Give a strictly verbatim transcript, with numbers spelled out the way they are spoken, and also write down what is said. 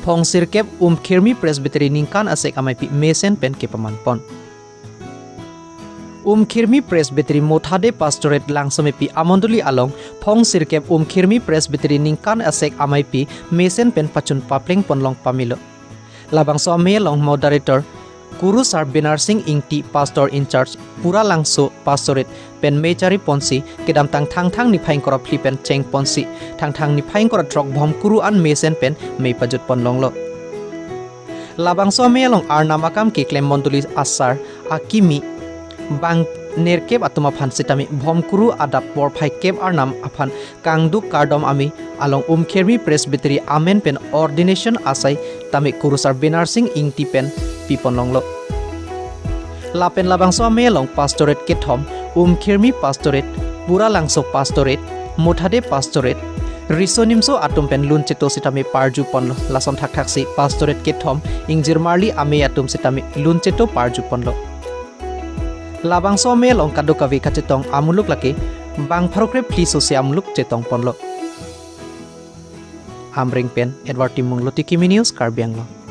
Phongsirkep Umkhirmi Presbytery ningkan asek ameipi mesen pen kepaman pon. Umkhirmi Presbytery Mothade Pastorate Langsomepi amondoli along phongsirkep Umkhirmi Presbytery ningkan asek ameipi mesen pen pachun papleng ponlong pamelo. Labangso amei along Moderator Kurusar Binarsing Ingti, Pastor in charge, Puralangso Pastorate pen mei chari ponsi, kedamtang Thangthang niphai ingkoi ra phli pen cheng ponsi, Thangthang niphai ingkoi ra throk Bhomkuru an mesen pen mei pajut ponlonglo. Labangso amei along Arnam akam keklem mondoli asar akimi bang nerkep atum aphan sitame Bhomkuru adap porphai kep Arnam aphan kangduk kardom amei along Umkhirmi Presbytery amen pen ordination asai tame Kurusar Binarsing Ingti pen piponlonglo. Lapen labangso amei along Pastorate kethom, Umkhirmi Pastorate, Puralangso Pastorate, Mothade Pastorate, Riso Nimso atum pen luncheto sitame parju ponlo. Lason thakthaksi Pastorate kethom ingjirmarli amei atum sitame luncheto parju ponlo. Labangso amei along kadokave kachetong amuluk lake bang pharo kre phli sosi amuluk chetong ponlo. Amreng pen Edward Timung, Lotiki Mini News, Karbi Anglong.